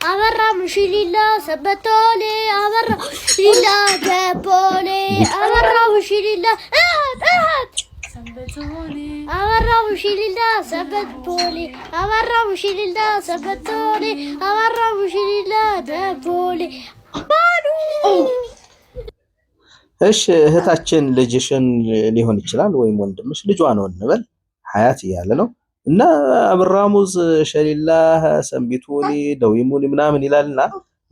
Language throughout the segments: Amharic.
አበራ ሙሽሊላ ሰበቶሌ አበራ ሊላ ደቦሌ አበራ ሙሽሊላ እህት እህት አበራ ሙሽሊላ ሰበቶሌ አበራ ሙሽሊላ ሰበቶሌ አበራ ሙሽሊላ ደቦሌ ባሉ። እሺ፣ እህታችን ልጅሽን ሊሆን ይችላል ወይም ወንድምሽ፣ ልጇ ነው እንበል፣ ሀያት እያለ ነው እና አብራሙዝ ሸሊላ ሰንቢቱኒ ደዊሙኒ ምናምን ይላልና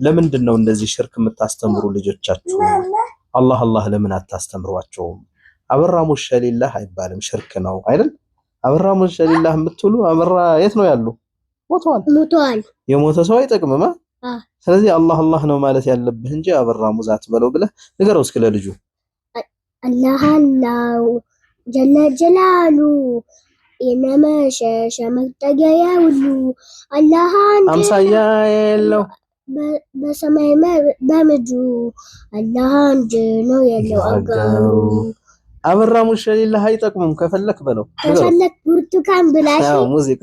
ለምንድን ነው እንደዚህ ሽርክ የምታስተምሩ ልጆቻችሁ? አላህ አላህ ለምን አታስተምሯቸውም? አበራሙዝ ሸሊላህ አይባልም፣ ሽርክ ነው አይደል? አበራሙዝ ሸሊላህ የምትሉ አበራ የት ነው ያሉ? ሞተዋል። ሞተዋል። የሞተ ሰው አይጠቅምም። ስለዚህ አላህ አላህ ነው ማለት ያለብህ እንጂ አበራሙዝ አትበለው ብለህ ንገረው እስኪ ለልጁ። አላህ አላሁ ጀለ ጀላሉ የነመሸሸ መጠጊያ ሁሉ አላህ አንድ አምሳያ የለው በሰማይ በምድሩ አላህ አንድ ነው የለው አጋሩ። አበራሙዝ ሸሊላህ አይጠቅሙም። ከፈለክ በለው። ከፈለክ ብርቱካን ብላሽ። አዎ፣ ሙዚቃ።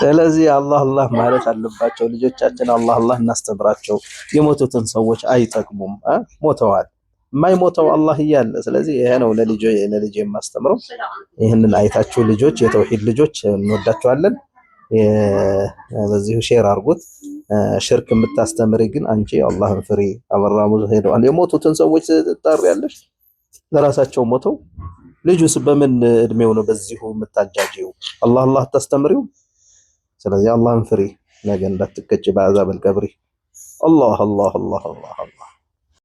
ስለዚህ አላህ አላህ ማለት አለባቸው ልጆቻችን። አላህ አላህ እናስተምራቸው። የሞቱትን ሰዎች አይጠቅሙም፣ ሞተዋል። የማይሞተው አላህ እያለ። ስለዚህ ይሄ ነው ለልጄ ለልጄ የማስተምረው። ይህንን አይታችሁ ልጆች፣ የተውሂድ ልጆች እንወዳቸዋለን። በዚሁ share አድርጉት። ሽርክ የምታስተምሪ ግን አንቺ አላህን ፍሪ። አበራሙ ሄደዋል። የሞቱትን ሰዎች ትጠሪያለሽ፣ ለራሳቸው ሞተው። ልጁስ በምን እድሜው ነው በዚሁ የምታጃጂው? አላህ አላህ አታስተምሪው። ስለዚህ አላህን ፍሪ፣ ነገ እንዳትቀጭ በ عذاب القبر። አላህ አላህ አላህ አላህ አላህ።